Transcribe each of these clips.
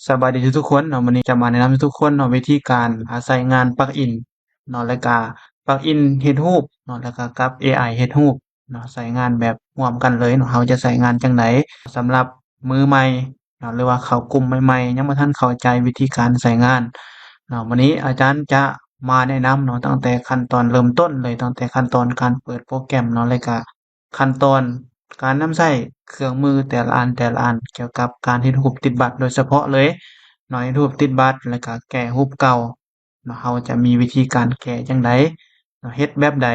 ສະບາຍດີທຸກໆຄົນເນາະ, ມື້ນີ້ຈະມາແນະນຳທຸກໆຄົນເນາະ ວິທີການ ອາ ໃຊ້ງານປລັກອິນເນາະ ແລ້ວກະປລັກອິນເຮັດຮູບເນາະ ແລ້ວກະກັບ ເອໄອ ເຮັດຮູບເນາະ, ໃຊ້ງານແບບຮ່ວມກັນເລີຍເນາະ. ເຮົາຈະໃຊ້ງານຈັ່ງໃດ? ສຳລັບມືໃໝ່ເນາະ ຫຼືວ່າເຂົ້າກຸ່ມໃໝ່ໆ ຍັງບໍ່ທັນເຂົ້າໃຈວິທີການໃຊ້ງານເນາະ, ມື້ນີ້ອາຈານຈະມາແນະນຳເນາະ ຕັ້ງແຕ່ຂັ້ນຕອນເລີ່ມຕົ້ນເລີຍ, ຕັ້ງແຕ່ຂັ້ນຕອນການເປີດໂປຣແກຣມເນາະ ແລ້ວກະ ຂັ້ນຕອນການນຳໃຊ້ເຄື່ອງມືແຕ່ລະອັນ ແຕ່ລະອັນ ກ່ຽວກັບການເຮັດຮູບຕິດບັດໂດຍສະເພາະເລີຍເນາະ, ເຮັດຮູບຕິດບັດ ແລ້ວກະແກ້ຮູບເກົ່າເນາະ, ເຮົາຈະມີວິທີການແກ້ຈັ່ງໃດເນາະ, ເຮັດແບບໃດ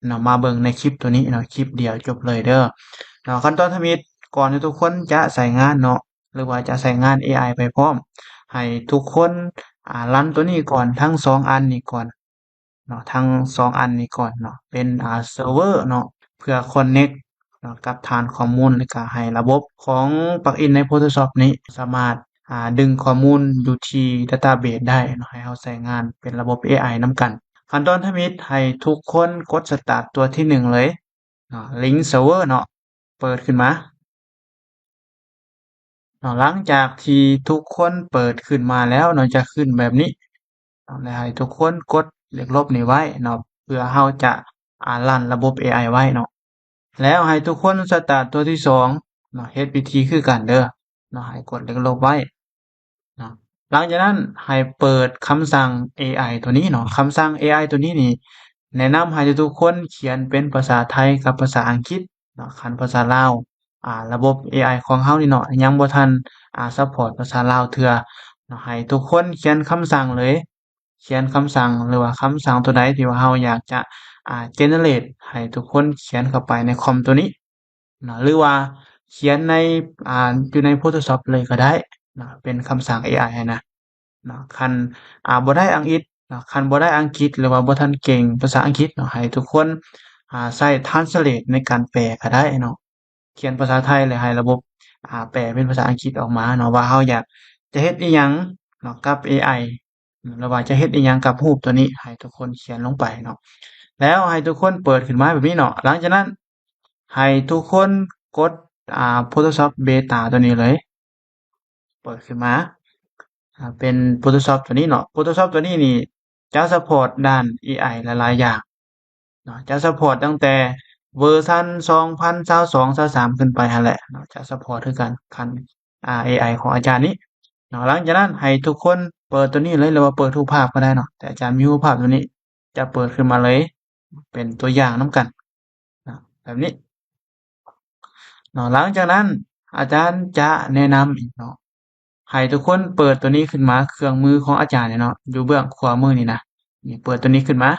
ເນາະ, ມາເບິ່ງໃນຄລິບໂຕນີ້ເນາະ, ຄລິບດຽວຈົບເລີຍເດີເນາະ. ຂັ້ນຕອນທຳອິດ ກ່ອນທີ່ທຸກຄົນຈະໃຊ້ງານເນາະ ຫຼືວ່າຈະໃຊ້ງານ ເອໄອ ໄປພ້ອມ, ໃຫ້ທຸກຄົນ ອາ ຣັນໂຕນີ້ກ່ອນ, ທັງສອງອັນນີ້ກ່ອນ ເນາະ ທັງສອງອັນນີ້ກ່ອນເນາະ ເປັນ ອາ ເຊີເວີເນາະ ເພື່ອຄອນເນັກເນາະກັບຖານຂໍ້ມູນ ແລ້ວກະໃຫ້ລະບົບຂອງປລັກອິນໃນ Photoshop ນີ້ສາມາດ ອາ ດຶງຂໍ້ມູນຢູ່ທີ່ database ໄດ້ເນາະ, ໃຫ້ເຮົາໃຊ້ງານເປັນລະບົບ ເອໄອ ນຳກັນ. ຂັ້ນຕອນທຳອິດ ໃຫ້ທຸກຄົນກົດ start ຕົວທີໜຶ່ງເລີຍເນາະ, ລິ້ງເຊີເວີເນາະ ເປີດຂຶ້ນມາ ເນາະ. ຫຼັງຈາກທີ່ທຸກຄົນເປີດຂຶ້ນມາແລ້ວເນາະ ຈະຂຶ້ນແບບນີ້ເນາະ, ແລ້ວໃຫ້ທຸກຄົນກົດເລກລົບນີ້ໄວ້ເນາະ ເພື່ອເຮົາຈະ ອາ ຣັນລະບົບ ເອໄອ ໄວ້ເນາະ. ແລ້ວໃຫ້ທຸກຄົນສະຕາດຕົວທີສອງເນາະ, ເຮັດວິທີຄືກັນເດີເນາະ, ໃຫ້ກົດເລກລົບໄວ້ເນາະ. ຫຼັງຈາກນັ້ນໃຫ້ເປີດຄຳສັ່ງ ເອໄອ ຕົວນີ້ເນາະ, ຄຳສັ່ງ ເອໄອ ຕົວນີ້ນີ້ ແນະນຳໃຫ້ທຸກໆຄົນຂຽນເປັນພາສາໄທກັບພາສາອັງກິດ ເນາະ. ຄັນພາສາລາວ ອາ ລະບົບ ເອໄອ ຂອງເຮົານີ້ເນາະ ຍັງບໍ່ທັນ ອາ ຊັບພອດພາສາລາວເທື່ອເນາະ, ໃຫ້ທຸກຄົນຂຽນຄຳສັ່ງເລີຍ, ຂຽນຄຳສັ່ງ ຫຼືວ່າຄຳສັ່ງຕົວໃດທີ່ວ່າເຮົາຢາກຈະ ອາ generate ໃຫ້ທຸກຄົນຂຽນເຂົ້າໄປໃນຄອມຕົວນີ້ເນາະ, ຫຼືວ່າຂຽນໃນ ອາ ຢູ່ໃນ Photoshop ເລີຍກໍໄດ້ເນາະ, ເປັນຄຳສັ່ງ ເອໄອ ຫັ້ນນະ. ເນາະ ຄັນ ອາ ບໍ່ໄດ້ອັງກິດເນາະ, ຄັນບໍ່ໄດ້ອັງກິດ ຫຼືວ່າບໍ່ທັນເກັ່ງພາສາອັງກິດເນາະ, ໃຫ້ທຸກຄົນ ອາ ໃຊ້ translate ໃນການແປກໍໄດ້ເນາະ, ຂຽນພາສາໄທ ແລ້ວໃຫ້ລະບົບ ອາ ແປເປັນພາສາອັງກິດອອກມາເນາະ ວ່າເຮົາຢາກຈະເຮັດອີ່ຫຍັງເນາະກັບ ເອໄອ ຫຼືວ່າຈະເຮັດອີ່ຫຍັງກັບຮູບຕົວນີ້, ໃຫ້ທຸກຄົນຂຽນລົງໄປເນາະ. ແລ້ວໃຫ້ທຸກຄົນເປີດຂຶ້ນມາແບບນີ້ເນາະ, ຫຼັງຈາກນັ້ນໃຫ້ທຸກຄົນກົດ ອາ Photoshop Beta ຕົວນີ້ເລີຍ. ເປີດຂຶ້ນມາ ອາ ເປັນ Photoshop ຕົວນີ້ເນາະ. Photoshop ຕົວນີ້ນີ້ຈະ support ດ້ານ ເອໄອ ຫຼາຍໆຢ່າງເນາະ, ຈະ support ຕັ້ງແຕ່ເວີຊັນສອງພັນຊາວສອງ ຊາວສາມຂຶ້ນໄປຫັ້ນແຫຼະເນາະ, ຈະ support ຄືກັນ ຄັນ ອາ ເອໄອ ຂອງອາຈານນີ້ເນາະ. ຫຼັງຈາກນັ້ນໃຫ້ທຸກຄົນເປີດຕົວນີ້ເລີຍ ຫຼືວ່າເປີດຮູບພາບກໍໄດ້ເນາະ, ແຕ່ອາຈານມີຮູບພາບຕົວນີ້ ຈະເປີດຂຶ້ນມາເລີຍ ເປັນຕົວຢ່າງນຳກັນເນາະ ແບບນີ້ເນາະ. ຫຼັງຈາກນັ້ນອາຈານຈະແນະນຳອີກເນາະ, ໃຫ້ທຸກຄົນເປີດຕົວນີ້ຂຶ້ນມາ, ເຄື່ອງມືຂອງອາຈານນີ້ເນາະ ຢູ່ເບື້ອງຂວາມືນີ້ນະ, ນີ້ ເປີດຕົວນີ້ຂຶ້ນມາ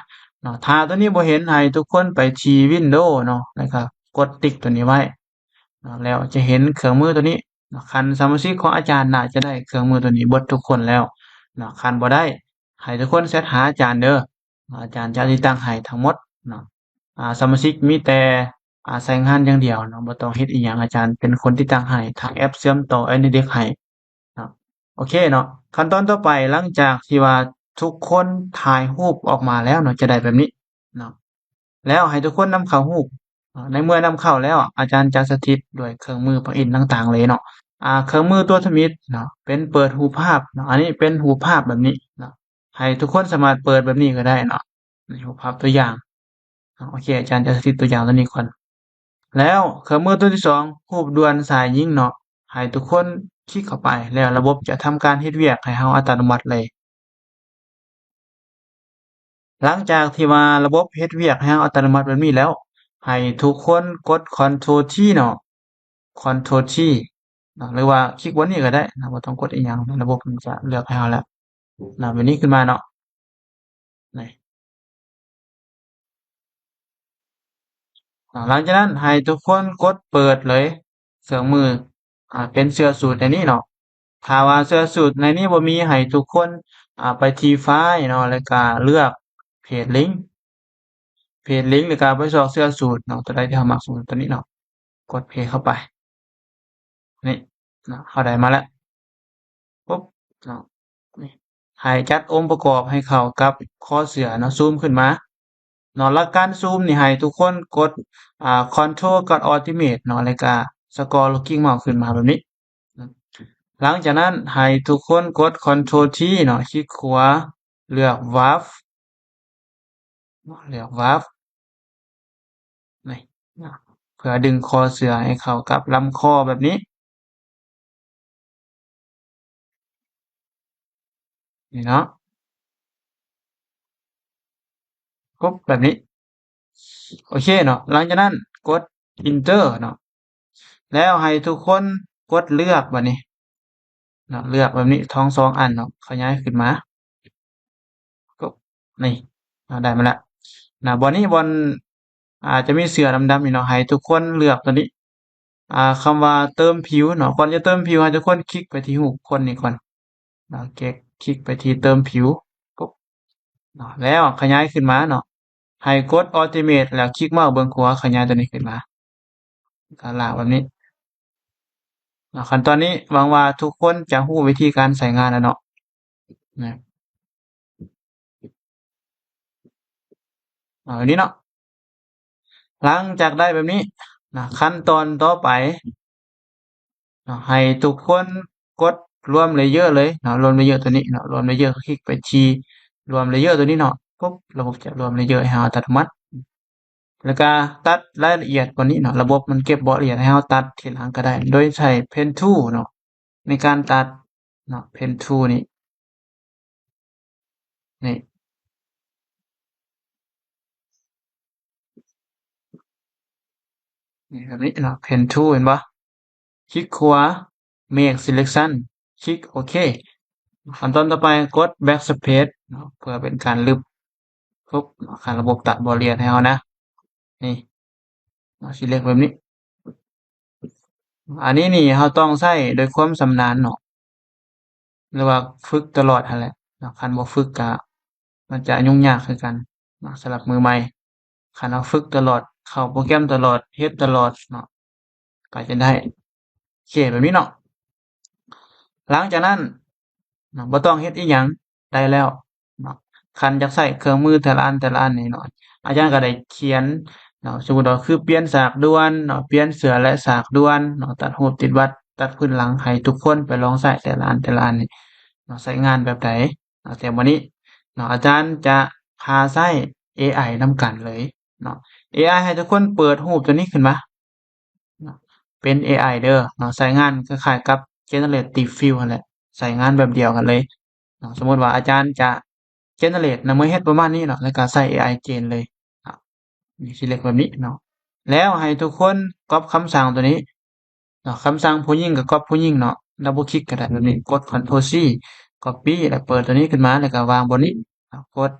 ເນາະ. ຖ້າຕົວນີ້ບໍ່ເຫັນ ໃຫ້ທຸກຄົນໄປທີ່ Windows ເນາະ ແລ້ວກໍກົດຕິກຕົວນີ້ໄວ້ເນາະ, ແລ້ວຈະເຫັນເຄື່ອງມືຕົວນີ້ເນາະ. ຄັນສະມາຊິກຂອງອາຈານໜ້າຈະໄດ້ເຄື່ອງມືຕົວນີ້ເບິດທຸກຄົນແລ້ວເນາະ, ຄັນບໍ່ໄດ້ ໃຫ້ທຸກຄົນແຊັດຫາອາຈານເດີ, ອາຈານຈະຕິດຕັ້ງໃຫ້ທັງໝົດເນາະ. ອາ ສະມາຊິກມີແຕ່ ອາ ໃຊ້ງານຢ່າງດຽວເນາະ, ບໍ່ຕ້ອງເຮັດອີ່ຫຍັງ, ອາຈານເປັນຄົນຕິດຕັ້ງໃຫ້, ທັງແອັບເຊື່ອມຕໍ່ AnyDesk ໃຫ້ເນາະ. ໂອເຄເນາະ, ຂັ້ນຕອນຕໍ່ໄປ ຫຼັງຈາກທີ່ວ່າທຸກຄົນຖ່າຍຮູບອອກມາແລ້ວເນາະ, ຈະໄດ້ແບບນີ້ເນາະ. ແລ້ວໃຫ້ທຸກຄົນນຳເຂົ້າຮູບເນາະ, ໃນເມື່ອນຳເຂົ້າແລ້ວ ອາຈານຈະສາທິດດ້ວຍເຄື່ອງມື plugin ຕ່າງໆເລີຍເນາະ. ອາ ເຄື່ອງມືຕົວທຳອິດເນາະ ເປັນເປີດຮູບພາບເນາະ, ອັນນີ້ເປັນຮູບພາບແບບນີ້ເນາະ, ໃຫ້ທຸກຄົນສາມາດເປີດແບບນີ້ກໍໄດ້ເນາະ, ໃນຮູບພາບຕົວຢ່າງເນາະ. ໂອເຄ ອາຈານຈະສາທິດຕົວຢ່າງຕົວນີ້ກ່ອນ. ແລ້ວເຄື່ອງມືຕົວທີສອງ ຮູບດ່ວນສາຍຍິງເນາະ, ໃຫ້ທຸກຄົນຄລິກເຂົ້າໄປ ແລ້ວລະບົບຈະທຳການເຮັດວຽກໃຫ້ເຮົາອັດຕະໂນມັດເລີຍ. ຫຼັງຈາກທີ່ວ່າລະບົບເຮັດວຽກໃຫ້ເຮົາອັດຕະໂນມັດແບບນີ້ແລ້ວ ໃຫ້ທຸກຄົນກົດ Ctrl T ເນາະ, Ctrl T ເນາະ ຫຼືວ່າຄລິກບ່ອນນີ້ກໍໄດ້ເນາະ, ບໍ່ຕ້ອງກົດອີ່ຫຍັງ, ລະບົບມັນຈະເລືອກໃຫ້ເຮົາແລ້ວເນາະ, ແບບນີ້ຂຶ້ນມາເນາະ. ນີ້ ອາ ຫຼັງຈາກນັ້ນໃຫ້ທຸກຄົນກົດເປີດເລີຍ ເຄື່ອງມື ອາ ເປັນເສື້ອສູດໃນນີ້ເນາະ. ຖ້າວ່າເສື້ອສູດໃນນີ້ບໍ່ມີ ໃຫ້ທຸກຄົນ ອາ ໄປທີ່ File ເນາະ ແລ້ວກະເລືອກ Paste Link, Paste Link ແລ້ວກະໄປຊອກເສື້ອສູດເນາະ, ຕົວໃດທີ່ເຮົາມັກ ສົມມຸດຕົວນີ້ເນາະ, ກົດ Paste ເຂົ້າໄປ. ນີ້ເນາະ ເຮົາໄດ້ມາແລ້ວ ປຸບເນາະ, ນີ້ ໃຫ້ຈັດອົງປະກອບໃຫ້ເຂົ້າກັບຄໍເສື້ອເນາະ, ຊູມຂຶ້ນມາເນາະ. ຫຼັກການຊູມນີ້ໃຫ້ທຸກຄົນກົດ ອາ Ctrl ກັບ Ultimate ເນາະ, ແລ້ວກະ Scroll Looking Mouse ຂຶ້ນມາແບບນີ້. ຫຼັງຈາກນັ້ນໃຫ້ທຸກຄົນກົດ Ctrl T ເນາະ ຄລິກຂວາ ເລືອກ Warp ເນາະ ເລືອກ Warp ນີ້ເນາະ ເພື່ອດຶງຄໍເສືອໃຫ້ເຂົ້າກັບລຳຄໍແບບນີ້ ນີ້ເນາະ ກົດແບບນີ້ ໂອເຄເນາະ. ຫຼັງຈາກນັ້ນກົດ Enter ເນາະ ແລ້ວໃຫ້ທຸກຄົນກົດເລືອກບາດນີ້ເນາະ ເລືອກແບບນີ້ທັງສອງອັນເນາະ ຂະຫຍາຍຂຶ້ນມາ ກົດ ນີ້ເນາະ ໄດ້ມາແລ້ວນະ. ບ່ອນນີ້ບ່ອນ ອາ ຈະມີເສືອດຳໆນີ້ເນາະ ໃຫ້ທຸກຄົນເລືອກຕົວນີ້ ອາ ຄຳວ່າເຕີມຜິວເນາະ. ກ່ອນຈະເຕີມຜິວ ໃຫ້ທຸກຄົນຄລິກໄປທີ່ຮູບຄົນນີ້ກ່ອນເນາະ ຄລິກ ຄລິກໄປທີ່ເຕີມຜິວ ປຸບເນາະ ແລ້ວຂະຫຍາຍຂຶ້ນມາເນາະ ໃຫ້ກົດ Ultimate ແລ້ວຄລິກເມົາສ໌ເບື້ອງຂວາ ຂະຫຍາຍຕົວນີ້ຂຶ້ນມາ ກະລາກແບບນີ້ເນາະ. ຂັ້ນຕອນນີ້ຫວັງວ່າທຸກຄົນຈະຮູ້ວິທີການໃຊ້ງານແລ້ວເນາະ ນະ ເອົາແບບນີ້ເນາະ. ຫຼັງຈາກໄດ້ແບບນີ້ນະ ຂັ້ນຕອນຕໍ່ໄປເນາະ ໃຫ້ທຸກຄົນກົດລວມ Layer ເລີຍເນາະ ລວມ Layer ຕົວນີ້ເນາະ ລວມ Layer ຄລິກໄປທີ່ລວມ Layer ຕົວນີ້ເນາະ ປຸບ ລະບົບຈະລວມ Layer ໃຫ້ເຮົາອັດຕະໂນມັດ ແລ້ວກະຕັດລາຍລະອຽດກວ່ານີ້ເນາະ ລະບົບມັນເກັບບໍ່ລະອຽດ ໃຫ້ເຮົາຕັດທີຫຼັງກະໄດ້ ໂດຍໃຊ້ Pen Tool ເນາະ ໃນການຕັດເນາະ Pen Tool ນີ້ ນີ້ ນີ້ແບບນີ້ເນາະ Pen Tool ເຫັນບໍ່? ຄລິກຂວາ Make Selection ຄລິກໂອເຄ. ຂັ້ນຕອນຕໍ່ໄປກົດ Backspace ເນາະ ເພື່ອເປັນການລຶບ ປຸບ ເນາະ ຄັນລະບົບຕັດບໍ່ລະອຽດໃຫ້ເຮົານະ ນີ້ ເນາະ ຊິເລັກແບບນີ້. ອັນນີ້ນີ້ເຮົາຕ້ອງໃຊ້ດ້ວຍຄວາມຊຳນານເນາະ ຫຼືວ່າຝຶກຕະຫຼອດຫັ້ນແຫຼະເນາະ ຄັນບໍ່ຝຶກກະມັນຈະຫຍຸ້ງຍາກຄືກັນເນາະ ສຳລັບມືໃໝ່. ຄັນເຮົາຝຶກຕະຫຼອດ ເຂົ້າໂປຣແກຣມຕະຫຼອດ ເຮັດຕະຫຼອດເນາະ ກະຈະໄດ້ ໂອເຄ ແບບນີ້ເນາະ. ຫຼັງຈາກນັ້ນເນາະ ບໍ່ຕ້ອງເຮັດອີ່ຫຍັງ ໄດ້ແລ້ວເນາະ. ຄັນຢາກໃຊ້ເຄື່ອງມືແຕ່ລະອັນ ແຕ່ລະອັນນີ້ເນາະ ອາຈານກະໄດ້ຂຽນເນາະ ສົມມຸດວ່າຄືປ່ຽນສາກດ່ວນເນາະ ປ່ຽນເສື້ອ ແລະ ສາກດ່ວນເນາະ ຕັດຮູບຕິດວັດ ຕັດພື້ນຫຼັງ ໃຫ້ທຸກຄົນໄປລອງໃຊ້ແຕ່ລະອັນ ແຕ່ລະອັນນີ້ເນາະ ໃຊ້ງານແບບໃດເນາະ. ແຕ່ມື້ນີ້ເນາະ ອາຈານຈະພາໃຊ້ ເອໄອ ນຳກັນເລີຍເນາະ. ເອໄອ ໃຫ້ທຸກຄົນເປີດຮູບຕົວນີ້ຂຶ້ນມາ ເນາະ ເປັນເອໄອເດີເນາະ ໃຊ້ງານຄ້າຍໆກັບ Generative Fill ຫັ້ນແຫຼະ ໃຊ້ງານແບບດຽວກັນເລີຍເນາະ. ສົມມຸດວ່າອາຈານຈະ Generate ນຳ ເມື່ອເຮັດປະມານນີ້ເນາະ ແລ້ວກະໃສ່ເອໄອ Gen ເລີຍເນາະ. ນີ້ຊິເລັກແບບນີ້ເນາະ ແລ້ວໃຫ້ທຸກຄົນກັອບຄຳສັ່ງຕົວນີ້ເນາະ ຄຳສັ່ງຜູ້ຍິງກະກັອບຜູ້ຍິງເນາະ Double Click ກະໄດ້ແບບນີ້ ກົດ Ctrl C Copy ແລ້ວເປີດຕົວນີ້ຂຶ້ນມາ ແລ້ວກະວາງບ່ອນນີ້ເນາະ ກົດ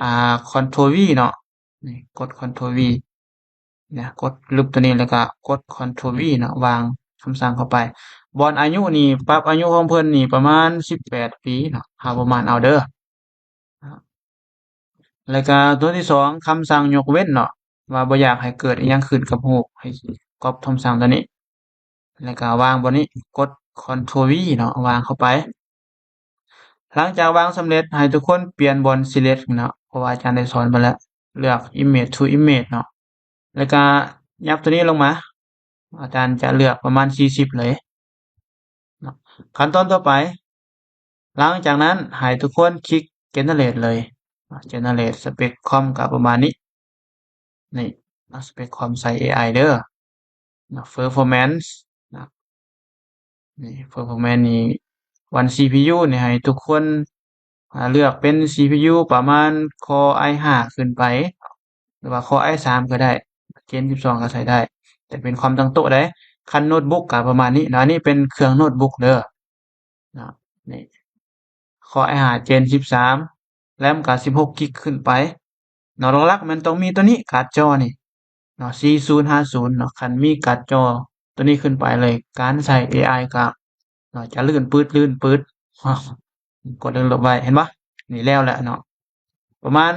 ອ່າ Ctrl V ເນາະ ນີ້ ກົດ Ctrl V ນະ ກົດລຶບຕົວນີ້ ແລ້ວກະກົດ Ctrl V ເນາະ ວາງຄຳສັ່ງເຂົ້າໄປ. ບ່ອນອາຍຸນີ້ ປັບອາຍຸຂອງເພິ່ນນີ້ປະມານສິບແປດປີເນາະ ຫາປະມານເອົາເດີ. ແລ້ວກະຕົວທີສອງ ຄຳສັ່ງຍົກເວັ້ນເນາະ ວ່າບໍ່ຢາກໃຫ້ເກີດອີ່ຫຍັງຂຶ້ນກັບຮູບ ໃຫ້ກັອບຄຳສັ່ງຕົວນີ້ ແລ້ວກະວາງບ່ອນນີ້ ກົດ Ctrl V ເນາະ ວາງເຂົ້າໄປ. ຫຼັງຈາກວາງສຳເລັດ ໃຫ້ທຸກຄົນປ່ຽນບ່ອນ Select ເນາະ ເພາະວ່າອາຈານໄດ້ສອນໄປແລ້ວ ເລືອກ Image to Image ເນາະ ແລ້ວກະຫຍັບຕົວນີ້ລົງມາ ອາຈານຈະເລືອກປະມານສີ່ສິບເລີຍເນາະ. ຂັ້ນຕອນຕໍ່ໄປ ຫຼັງຈາກນັ້ນໃຫ້ທຸກຄົນຄລິກ Generate ເລີຍເນາະ Generate ສະເປັກຄອມກະປະມານນີ້ ນີ້ເນາະ ສະເປັກຄອມໃສ່ເອໄອເດີເນາະ Performance ເນາະ ນີ້ Performance ນີ້ One CPU ນີ້ໃຫ້ທຸກຄົນ ອາ ເລືອກເປັນ CPU ປະມານ Core i ຫ້າຂຶ້ນໄປ ຫຼືວ່າ Core i ສາມກະໄດ້ Gen ສິບສອງກະໃຊ້ໄດ້ ແຕ່ເປັນຄອມຕັ້ງໂຕະເດ້. ຄັນໂນ້ດບຸກກະປະມານນີ້ເນາະ ອັນນີ້ເປັນເຄື່ອງໂນ້ດບຸກເດີເນາະ ນີ້ Core i ຫ້າ Gen ສິບສາມ RAM ກະສິບຫົກກິກຂຶ້ນໄປເນາະ. ຫຼັກໆແມ່ນຕ້ອງມີໂຕນີ້ ກາດຈໍນີ້ເນາະ ສີ່ສູນຫ້າສູນເນາະ ຄັນມີກາດຈໍໂຕນີ້ຂຶ້ນໄປເລີຍ ການໃຊ້ເອໄອກະເນາະ ຈະລື່ນປືດ ລື່ນປືດ ເນາະ ກົດລົບໄວ້ ເຫັນບໍ່ ນີ້ແລ້ວແຫຼະເນາະ ປະມານ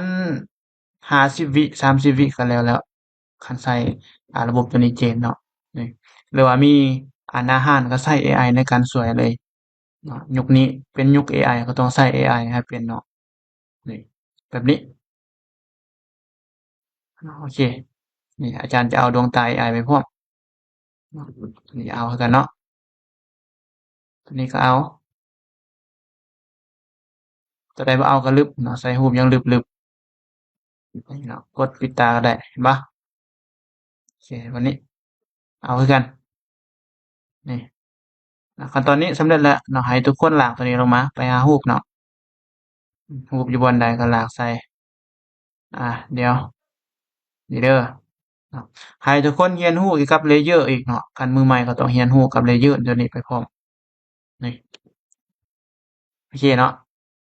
ຫ້າສິບວິ ສາມສິບວິກະແລ້ວແລ້ວ ຄັນໃຊ້ ອາ ລະບົບໂຕນີ້ Gen ເນາະ ນີ້ ຫຼືວ່າມີ ອາ ໜ້າຮ້ານກະໃຊ້ເອໄອໃນການຊ່ວຍເລີຍເນາະ. ຍຸກນີ້ເປັນຍຸກເອໄອ ກະຕ້ອງໃຊ້ເອໄອໃຫ້ເປັນເນາະ ນີ້ ແບບນີ້ ໂອເຄ ນີ້ອາຈານຈະເອົາດວງຕາເອໄອໄປພ້ອມ ນີ້ເອົາຄືກັນເນາະ. ຕົວນີ້ກໍເອົາ ຕົວໃດບໍ່ເອົາກໍລຶບເນາະ ໃສ່ຮູບຫຍັງລຶບໆ ນີ້ເນາະ ກົດປິດຕາກໍໄດ້ ເຫັນບໍ່? ໂອເຄ ບັດນີ້ເອົາຄືກັນ ນີ້ ອ່າ ຂັ້ນຕອນນີ້ສຳເລັດແລ້ວເນາະ ໃຫ້ທຸກຄົນລາກຕົວນີ້ລົງມາ ໄປຫາຮູບເນາະ ຮູບຢູ່ບ່ອນໃດກໍລາກໃສ່ ອ່າ ດຽວ ນີ້ເດີເນາະ ໃຫ້ທຸກຄົນຮຽນຮູ້ກ່ຽວກັບ layer ອີກເນາະ ຄັນມືໃໝ່ກໍຕ້ອງຮຽນຮູ້ກັບ layer ຕົວນີ້ໄປພ້ອມ ນີ້ ໂອເຄເນາະ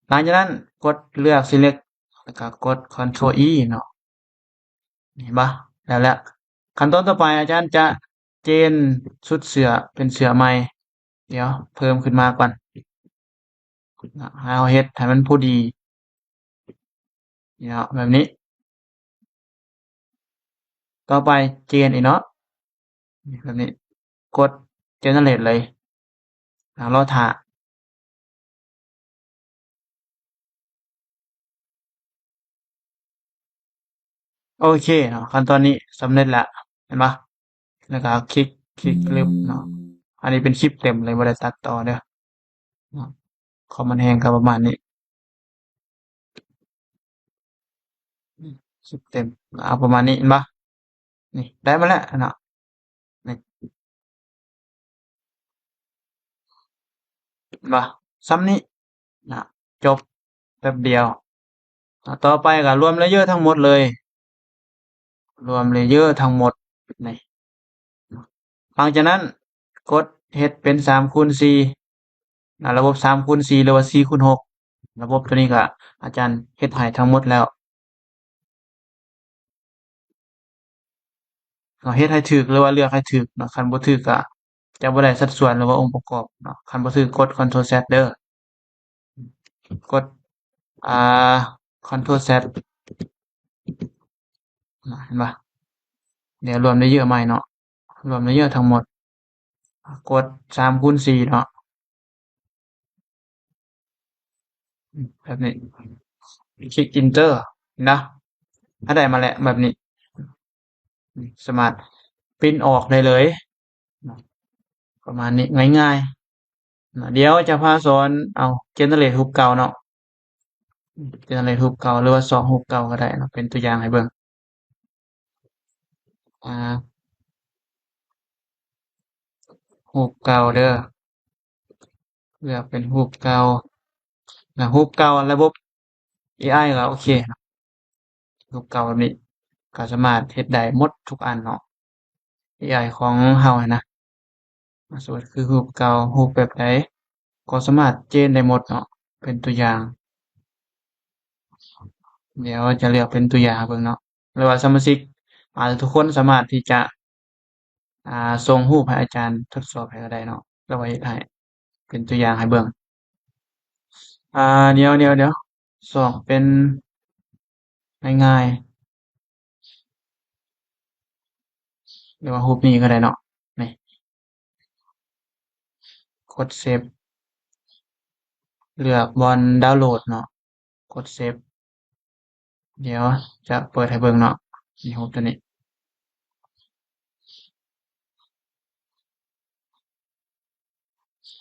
ຫຼັງຈາກນັ້ນກົດເລືອກ select ແລ້ວກໍກົດ control E ເນາະ ເຫັນບໍ່? ແລ້ວແຫຼະ ຂັ້ນຕອນຕໍ່ໄປອາຈານຈະ change ຊຸດເສື້ອເປັນເສື້ອໃໝ່ ດຽວເພີ່ມຂຶ້ນມາກ່ອນ ເຮົາເຮັດໃຫ້ມັນພໍດີເນາະ ແບບນີ້ ຕໍ່ໄປ change ອີກເນາະ ແບບນີ້ ກົດ generate ເລີຍ ອ່າ ລໍຖ້າ ໂອເຄເນາະ ຂັ້ນຕອນນີ້ສຳເລັດແລ້ວ ເຫັນບໍ່? ແລ້ວກໍຄລິກ ຄລິກລຶບເນາະ ອັນນີ້ເປັນຄລິບເຕັມເລີຍ ບໍ່ໄດ້ຕັດຕໍ່ເດີເນາະ ຄວາມມັນແຮງກໍປະມານນີ້ ຄລິບເຕັມ ເອົາປະມານນີ້ ເຫັນບໍ່? ນີ້ ໄດ້ມາແລ້ວເນາະ ນີ້ ເຫັນບໍ່? ສ່ຳນີ້ນະ ຈົບແປັບດຽວ ຕໍ່ໄປກໍລວມ layer ທັງໝົດເລີຍ ລວມ layer ທັງໝົດນີ້ ຫຼັງຈາກນັ້ນກົດເຮັດເປັນສາມຄູນສີ່ນະ ລະບົບສາມຄູນສີ່ ຫຼືວ່າສີ່ຄູນຫົກ ລະບົບຕົວນີ້ກໍອາຈານເຮັດໃຫ້ທັງໝົດແລ້ວ ເຮົາເຮັດໃຫ້ຖືກ ຫຼືວ່າເລືອກໃຫ້ຖືກເນາະ ຄັນບໍ່ຖືກກໍຈະບໍ່ໄດ້ສັດສ່ວນ ຫຼືວ່າອົງປະກອບເນາະ ຄັນບໍ່ຖືກກົດ Ctrl Z ເດີ ກົດ ອ່າ Ctrl Z ນະ ເຫັນບໍ່? ດຽວລວມ layer ໃໝ່ເນາະ ລວມ layer ທັງໝົດ ກົດສາມຄູນສີ່ເນາະ ແບບນີ້ ຄລິກ Enter ເນາະ ຖ້າໄດ້ມາແລ້ວແບບນີ້ ສາມາດປຣິ້ນອອກໄດ້ເລີຍ ປະມານນີ້ ງ່າຍໆ ດຽວຈະພາສອນເອົາ generate ຮູບເກົ່າເນາະ generate ຮູບເກົ່າ ຫຼືວ່າຊອກຮູບເກົ່າກໍໄດ້ເນາະ ເປັນຕົວຢ່າງໃຫ້ເບິ່ງ ອ່າ ຮູບເກົ່າເດີ ເລືອກເປັນຮູບເກົ່າ ແລ້ວຮູບເກົ່າລະບົບ ເອໄອ ກໍໂອເຄເນາະ ຮູບເກົ່າແບບນີ້ກໍສາມາດເຮັດໄດ້ໝົດທຸກອັນເນາະ ເອໄອ ຂອງເຮົາຫັ້ນນະ ສົມມຸດຄືຮູບເກົ່າ ຮູບແບບໃດກໍສາມາດ change ໄດ້ໝົດເນາະ ເປັນຕົວຢ່າງ ດຽວຈະເລືອກເປັນຕົວຢ່າງໃຫ້ເບິ່ງເນາະ ຫຼືວ່າສະມາຊິກ ອາ ທຸກຄົນສາມາດທີ່ຈະ ອ່າ ສົ່ງຮູບໃຫ້ອາຈານທົດສອບໃຫ້ກໍໄດ້ເນາະ ຫຼືວ່າເຮັດໃຫ້ເປັນຕົວຢ່າງໃຫ້ເບິ່ງ ອ່າ ດຽວ ດຽວ ດຽວ ຊອກເປັນງ່າຍໆ ຫຼືວ່າຮູບນີ້ກໍໄດ້ເນາະ ນີ້ ກົດ save ເລືອກບ່ອນດາວໂຫຼດເນາະ ກົດ save ດຽວຈະເປີດໃຫ້ເບິ່ງເນາະ ນີ້ ຮູບຕົວນີ້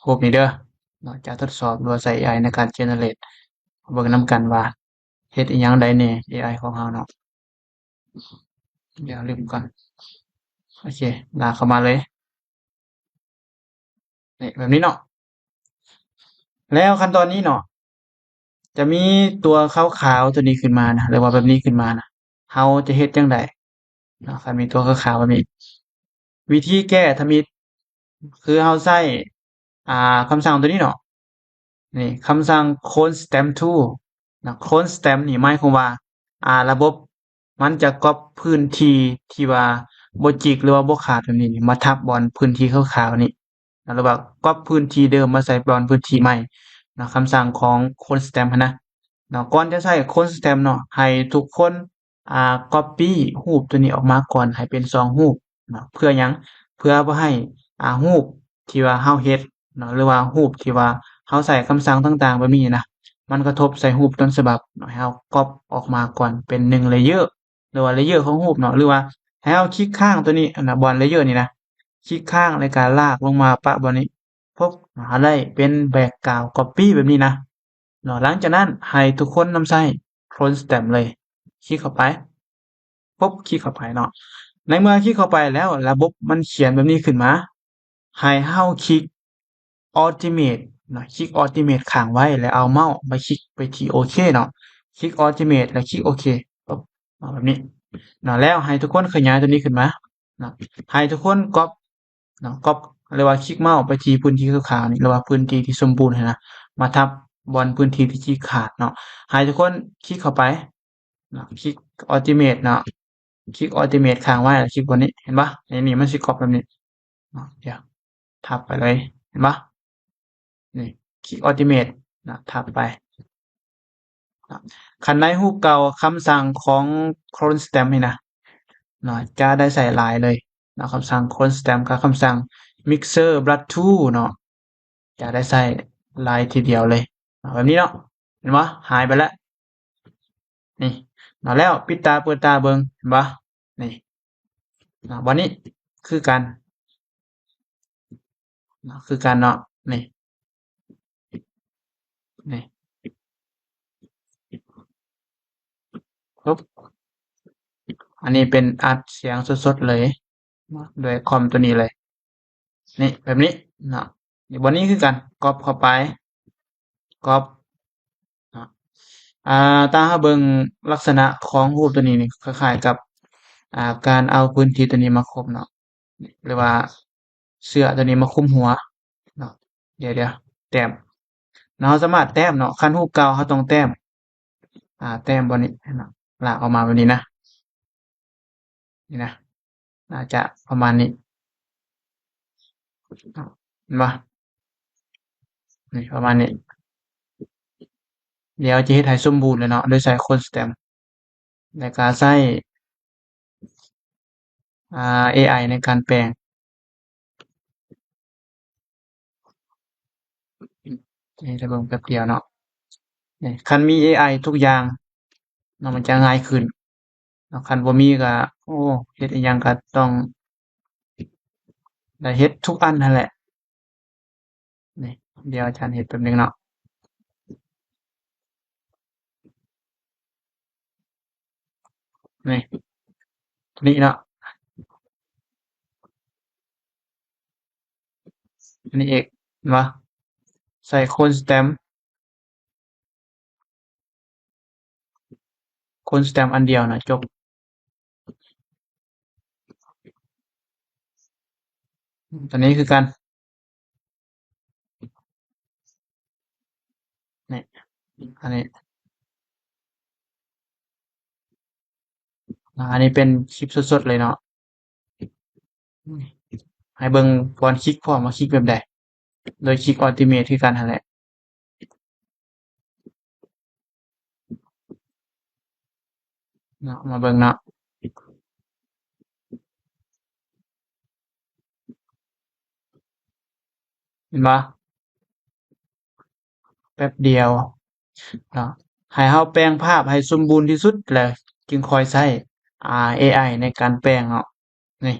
ຮູບນີ້ເດີເນາະ ຈະທົດສອບ ຫຼືວ່າໃຊ້ ເອໄອ ໃນການ generate ເບິ່ງນຳກັນວ່າເຮັດອີ່ຫຍັງໄດ້ແດ່ ເອໄອ ຂອງເຮົາເນາະ ດຽວລຶບກ່ອນ ໂອເຄ ລາກເຂົ້າມາເລີຍ ນີ້ ແບບນີ້ເນາະ ແລ້ວຂັ້ນຕອນນີ້ເນາະ ຈະມີຕົວຂາວໆຕົວນີ້ຂຶ້ນມານະ ຫຼືວ່າແບບນີ້ຂຶ້ນມານະ ເຮົາຈະເຮັດຈັ່ງໃດເນາະ ຄັນມີຕົວຂາວໆແບບນີ້ ວິທີແກ້ທຳອິດ ຄືເຮົາໃຊ້ ອ່າ ຄຳສັ່ງຕົວນີ້ເນາະ ນີ້ ຄຳສັ່ງ clone stamp tool ນະ clone stamp ນີ້ໝາຍຄວາມວ່າ ອ່າ ລະບົບມັນຈະກັອບພື້ນທີ່ທີ່ວ່າບໍ່ຈິກ ຫຼືວ່າບໍ່ຂາດແບບນີ້ນີ້ ມາທັບບ່ອນພື້ນທີ່ຂາວໆນີ້ ຫຼືວ່າກັອບພື້ນທີ່ເດີມມາໃສ່ບ່ອນພື້ນທີ່ໃໝ່ເນາະ ຄຳສັ່ງຂອງ clone stamp ຫັ້ນນະເນາະ ກ່ອນຈະໃຊ້ clone stamp ເນາະ ໃຫ້ທຸກຄົນ ອ່າ copy ຮູບຕົວນີ້ອອກມາກ່ອນ ໃຫ້ເປັນສອງຮູບເນາະ ເພື່ອຫຍັງ? ເພື່ອບໍ່ໃຫ້ ອ່າ ຮູບທີ່ວ່າເຮົາເຮັດເນາະ ຫຼືວ່າຮູບທີ່ວ່າເຮົາໃຊ້ຄຳສັ່ງຕ່າງໆແບບນີ້ນະ ມັນກະທົບໃສ່ຮູບຕົ້ນສະບັບເນາະ ໃຫ້ເຮົາກັອບອອກມາກ່ອນເປັນໜຶ່ງ layer ຫຼືວ່າ layer ຂອງຮູບເນາະ ຫຼືວ່າໃຫ້ເຮົາຄລິກຄ້າງຕົວນີ້ນະ ບ່ອນ layer ນີ້ນະ ຄລິກຄ້າງແລ້ວກະລາກລົງມາປະບ່ອນນີ້ ປຶບ ເຮົາໄດ້ເປັນ background copy ແບບນີ້ນະເນາະ. ຫຼັງຈາກນັ້ນໃຫ້ທຸກຄົນນຳໃຊ້ Clone Stamp ເລີຍ ຄລິກເຂົ້າໄປ ປຶບ ຄລິກເຂົ້າໄປເນາະ. ໃນເມື່ອຄລິກເຂົ້າໄປແລ້ວ ລະບົບມັນຂຽນແບບນີ້ຂຶ້ນມາ ໃຫ້ເຮົາຄລິກ Automate ເນາະ ຄລິກ Automate ຄ້າງໄວ້ ແລ້ວເອົາເມົາສ໌ໄປຄລິກໄປທີ່ໂອເຄເນາະ ຄລິກ Automate ແລ້ວຄລິກໂອເຄ ປຶບ ເອົາແບບນີ້ເນາະ. ແລ້ວໃຫ້ທຸກຄົນຂະຫຍາຍຕົວນີ້ຂຶ້ນມາເນາະ ໃຫ້ທຸກຄົນກັອບເນາະ ກັອບ ຫຼືວ່າຄລິກເມົາສ໌ໄປທີ່ພື້ນທີ່ຂາວໆນີ້ ຫຼືວ່າພື້ນທີ່ທີ່ສົມບູນຫັ້ນນະ ມາທັບບ່ອນພື້ນທີ່ທີ່ຄລິກຂາດເນາະ. ໃຫ້ທຸກຄົນຄລິກເຂົ້າໄປເນາະ ຄລິກ Automate ເນາະ ຄລິກ Automate ຄ້າງໄວ້ ແລ້ວຄລິກບ່ອນນີ້ ເຫັນບໍ່? ນີ້ ນີ້ມັນຊິກັອບແບບນີ້ເນາະ ດຽວ ທັບໄປເລີຍ ເຫັນບໍ່? ນີ້ ຄລິກ Automate ນະ ທັບໄປນະ. ຄັນໃນຮູບເກົ່າ ຄຳສັ່ງຂອງ Clone Stamp ນີ້ນະເນາະ ຈະໄດ້ໃຊ້ຫຼາຍເລີຍເນາະ ຄຳສັ່ງ Clone Stamp ກັບຄຳສັ່ງ Mixer Brush Tool ເນາະ ຈະໄດ້ໃຊ້ຫຼາຍທີດຽວເລີຍເນາະ ແບບນີ້ເນາະ ເຫັນບໍ່? ຫາຍໄປແລ້ວ ນີ້ເນາະ. ແລ້ວປິດຕາເປີດຕາເບິ່ງ ເຫັນບໍ່? ນີ້ເນາະ ບາດນີ້ຄືກັນເນາະ ຄືກັນເນາະ ນີ້ ນີ້ ປຶບ ອັນນີ້ເປັນອັດສຽງສົດໆເລີຍເນາະ ດ້ວຍຄອມຕົວນີ້ເລີຍ ນີ້ ແບບນີ້ເນາະ. ນີ້ ບ່ອນນີ້ຄືກັນ ກັອບເຂົ້າໄປ ກັອບເນາະ. ອາ ຖ້າເຮົາເບິ່ງລັກສະນະຂອງຮູບຕົວນີ້ນີ້ ຄ້າຍໆກັບ ອາ ການເອົາພື້ນທີ່ຕົວນີ້ມາຄົບເນາະ ຫຼືວ່າເສື້ອຕົວນີ້ມາຄຸມຫົວເນາະ. ດຽວໆ ແຕ້ມເນາະ ເຮົາສາມາດແຕ້ມເນາະ ຄັນຮູບເກົ່າເຮົາຕ້ອງແຕ້ມ ອາ ແຕ້ມບ່ອນນີ້ເນາະ ລາກອອກມາແບບນີ້ນະ ນີ້ນະ ໜ້າຈະປະມານນີ້ ເຫັນບໍ່? ນີ້ ປະມານນີ້. ດຽວຈະເຮັດໃຫ້ສົມບູນເລີຍເນາະ ໂດຍໃຊ້ Clone Stamp ແລ້ວກະໃຊ້ ອາ ເອໄອ ໃນການແປງ. ນີ້ ຖ້າເບິ່ງແປັບດຽວເນາະ ນີ້ ຄັນມີເອໄອທຸກຢ່າງເນາະ ມັນຈະງ່າຍຂຶ້ນເນາະ. ຄັນບໍ່ມີກະ ໂອ້ ເຮັດອີ່ຫຍັງກະຕ້ອງໄດ້ເຮັດທຸກອັນຫັ້ນແຫຼະ. ນີ້ ດຽວອາຈານເຮັດແປັບໜຶ່ງເນາະ. ນີ້ ຕົວນີ້ເນາະ ຕົວນີ້ອີກ ເຫັນບໍ່? ໃສ່ Clone Stamp Clone Stamp ອັນດຽວນະ ຈົບ. ຕົວນີ້ຄືກັນ ນີ້ ອັນນີ້ ອາ ອັນນີ້ເປັນຄລິບສົດໆເລີຍເນາະ. ໃຫ້ເບິ່ງກ່ອນຄລິກພ້ອມວ່າຄລິກແບບໃດ ໂດຍຄລິກ Ultimate ຄືກັນຫັ້ນແຫຼະເນາະ. ມາເບິ່ງເນາະ ເຫັນບໍ່? ແປັບດຽວເນາະ ໃຫ້ເຮົາແປງພາບໃຫ້ສົມບູນທີ່ສຸດ ແລ້ວຈຶ່ງຄ່ອຍໃຊ້ ອາ ເອໄອ ໃນການແປງເນາະ. ນີ້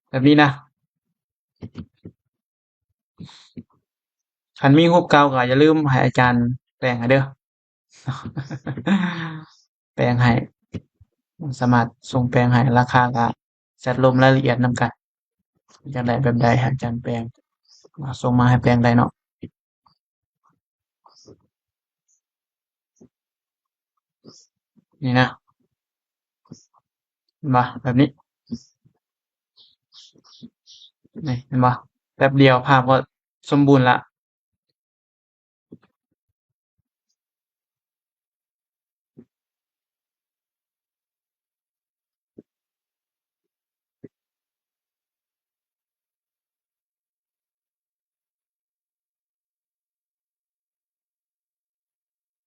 ແບບນີ້ນະ ຄັນມີຮູບເກົ່າກໍຢ່າລືມໃຫ້ອາຈານແປງໃຫ້ເດີ້ ແປງໃຫ້ ສາມາດສົ່ງແປງໃຫ້ ລາຄາກໍແຊັດລົມລາຍລະອຽດນຳກັນ. ຢາກໄດ້ແບບໃດໃຫ້ອາຈານແປງ ມາສົ່ງມາໃຫ້ແປງໄດ້ເນາະ. ນີ້ນະ ເຫັນບໍ່? ແບບນີ້ ນີ້ ເຫັນບໍ່? ແປັບດຽວພາບກໍສົມບູນລະ.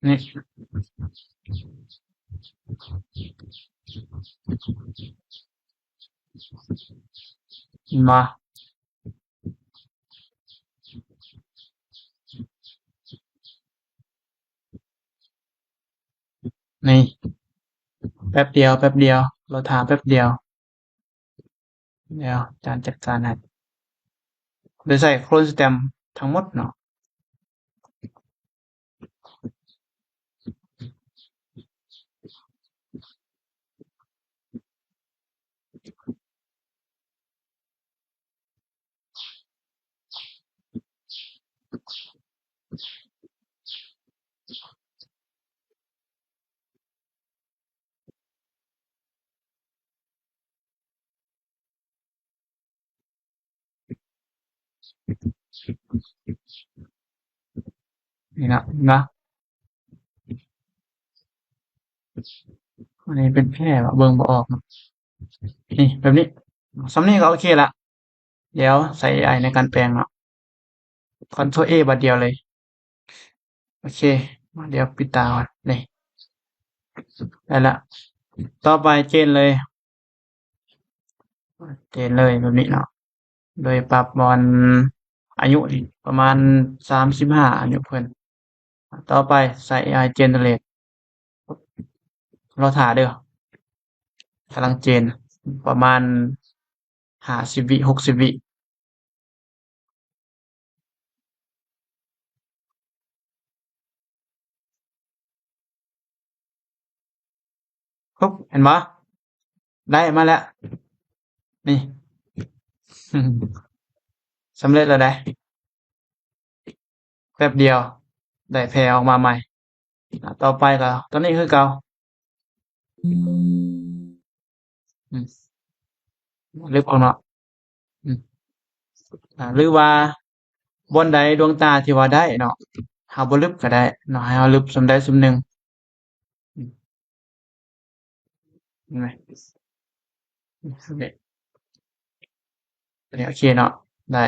ນີ້ ເຫັນບໍ່? ນີ້ ແປັບດຽວ ແປັບດຽວ ລໍຖ້າແປັບດຽວ ດຽວອາຈານຈັດການໃຫ້. ໂດຍໃຊ້ໂຄລນສະແຕັມທັງໝົດເນາະ. ນີ້ນະ ເຫັນບໍ່? ອັນນີ້ເປັນແຜ່ ເບິ່ງບໍ່ອອກເນາະ. ນີ້ ແບບນີ້ ສ່ຳນີ້ກໍໂອເຄລະ. ດຽວໃຊ້ເອໄອໃນການແປງເນາະ. ຄອນໂທຣເອບາດດຽວເລີຍ. ໂອເຄ ດຽວປິດຕາກ່ອນ. ນີ້ ໄດ້ລະ. ຕໍ່ໄປເຈນເລີຍ. ເຈນເລີຍແບບນີ້ເນາະ. ໂດຍປັບບ່ອນອາຍຸນີ້ປະມານສາມສິບຫ້າ ອາຍຸເພິ່ນ. ຕໍ່ໄປໃສ່ເອໄອເຈເນເຣດ. ລໍຖ້າເດີ. ກຳລັງເຈນ ປະມານຫ້າສິບວິ ຫົກສິບວິ. ປຸບ ເຫັນບໍ່? ໄດ້ມາແລ້ວ ນີ້ ສຳເລັດແລ້ວເດ້. ແປັບດຽວໄດ້ແຜ່ອອກມາໃໝ່. ອາ ຕໍ່ໄປກໍຕົວນີ້ຄືເກົ່າ. ອືມ ລຶບອອກເນາະ. ອືມ ອາ ຫຼືວ່າບ່ອນໃດດວງຕາທີ່ວ່າໄດ້ເນາະ ເຮົາບໍ່ລຶບກໍໄດ້ເນາະ ໃຫ້ເຮົາລຶບສ່ຳໃດສ່ຳໜຶ່ງ. ອືມ ເຫັນໄໝ? ນີ້ ໂອເຄເນາະ ໄດ້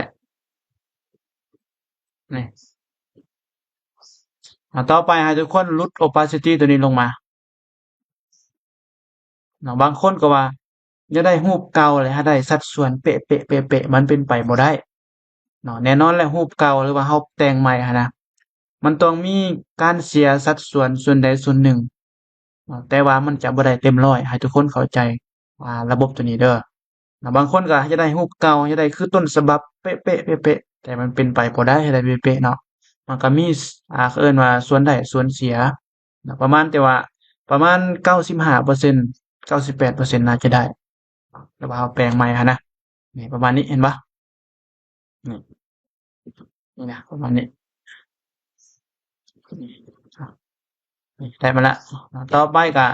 ນີ້. ອາ ຕໍ່ໄປໃຫ້ທຸກຄົນຫຼຸດໂອປາຊິຕີຕົວນີ້ລົງມາເນາະ. ບາງຄົນກໍວ່າຢາກໄດ້ຮູບເກົ່າ ແລະ ໃຫ້ໄດ້ສັດສ່ວນເປະໆ ເປະໆ ມັນເປັນໄປບໍ່ໄດ້ເນາະ. ແນ່ນອນແຫຼະ ຮູບເກົ່າ ຫຼືວ່າເຮົາແຕ່ງໃໝ່ຫັ້ນນະ ມັນຕ້ອງມີການເສຍສັດສ່ວນສ່ວນໃດສ່ວນໜຶ່ງເນາະ ແຕ່ວ່າມັນຈະບໍ່ໄດ້ເຕັມຮ້ອຍ ໃຫ້ທຸກຄົນເຂົ້າໃຈ ອາ ລະບົບຕົວນີ້ເດີເນາະ. ບາງຄົນກໍຢາກໄດ້ຮູບເກົ່າ ຢາກໄດ້ຄືຕົ້ນສະບັບເປະໆ ເປະໆ ແຕ່ມັນເປັນໄປບໍ່ໄດ້ໃຫ້ໄດ້ເປະໆເນາະ. ມັນກໍມີ ອາ ເຂົາເອີ້ນວ່າສ່ວນໄດ້ສ່ວນເສຍເນາະ ປະມານ ແຕ່ວ່າປະມານເກົ້າສິບຫ້າເປີເຊັນ ເກົ້າສິບແປດເປີເຊັນ ໜ້າຈະໄດ້ ແຕ່ວ່າເຮົາແປງໃໝ່ຫັ້ນນະ. ນີ້ ປະມານນີ້ ເຫັນບໍ່? ນີ້ ນີ້ນະ ປະມານນີ້ ນີ້ ໄດ້ມາລະ. ຕໍ່ໄປກະ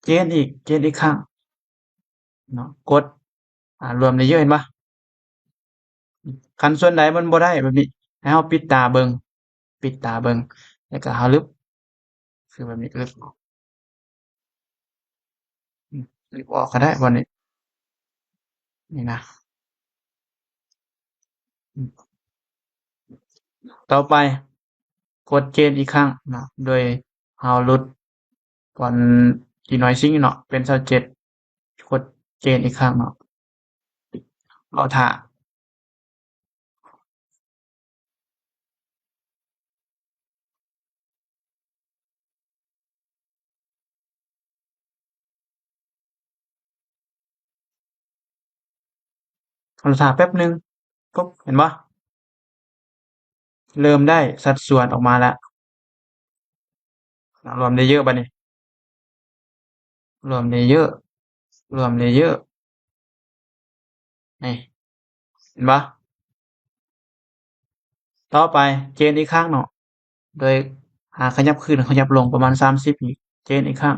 ເຈນອີກ ເຈນອີກຄັ້ງເນາະ ກົດ ອາ ລວມເລເຢີ ເຫັນບໍ່? ຄັນສ່ວນໃດມັນບໍ່ໄດ້ແບບນີ້ ໃຫ້ເຮົາປິດຕາເບິ່ງ ປິດຕາເບິ່ງ ແລ້ວກະເຮົາລຶບ ຄືແບບນີ້ ລຶບ ອືມ ລຶບອອກກໍໄດ້ບ່ອນນີ້ ນີ້ນະ. ອືມ ຕໍ່ໄປ ກົດເຈນອີກຄັ້ງເນາະ ໂດຍເຮົາຫຼຸດບ່ອນດີນອຍຊິງເນາະ ເປັນຊາວເຈັດ ກົດເຈນອີກຄັ້ງເນາະ. ລໍຖ້າ ລໍຖ້າແປັບໜຶ່ງ. ປຸບ ເຫັນບໍ່? ເລີ່ມໄດ້ສັດສ່ວນອອກມາແລ້ວ. ລວມເລເຢີບາດນີ້ ລວມເລເຢີ ລວມເລເຢີ ນີ້ ເຫັນບໍ່? ຕໍ່ໄປເຈນອີກຄັ້ງເນາະ ໂດຍ ອາ ຂະຫຍັບຂຶ້ນຂະຫຍັບລົງປະມານສາມສິບ ອີກ ເຈນອີກຄັ້ງ.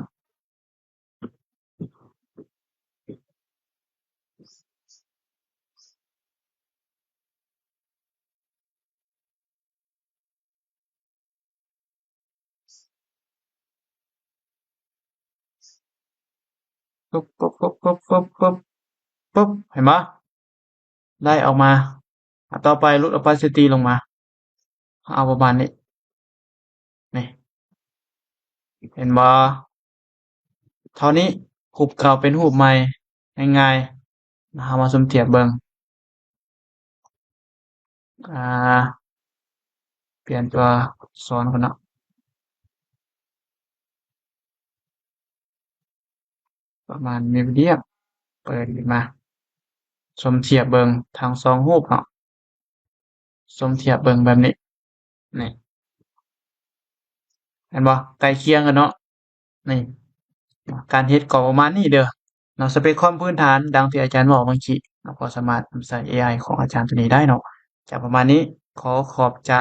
ປຶບ ປຶບ ປຶບ ປຶບ ປຶບ ປຶບ ເຫັນບໍ່? ໄດ້ອອກມາ. ອາ ຕໍ່ໄປຫຼຸດໂອປາຊິຕີລົງມາ ເອົາປະມານນີ້ ນີ້ ເຫັນບໍ່? ເທົ່ານີ້ ຮູບເກົ່າເປັນຮູບໃໝ່ ງ່າຍໆ. ເຮົາມາສົມທຽບເບິ່ງ ອາ ປ່ຽນຕົວອັກສອນກ່ອນເນາະ ປະມານມີວຽມ ເປີດຂຶ້ນມາ ສົມທຽບເບິ່ງທັງສອງຮູບເນາະ. ສົມທຽບເບິ່ງແບບນີ້ ນີ້ ເຫັນບໍ່? ໃກ້ຄຽງກັນເນາະ. ນີ້ ການເຮັດກໍປະມານນີ້ເດີເນາະ. ສະເປັກຄອມພື້ນຖານ ດັ່ງທີ່ອາຈານເວົ້າເມື່ອກີ້ເນາະ ກໍສາມາດນຳໃຊ້ ເອໄອ ຂອງອາຈານໂຕນີ້ໄດ້ເນາະ. ຈະປະມານນີ້. ຂໍຂອບໃຈ.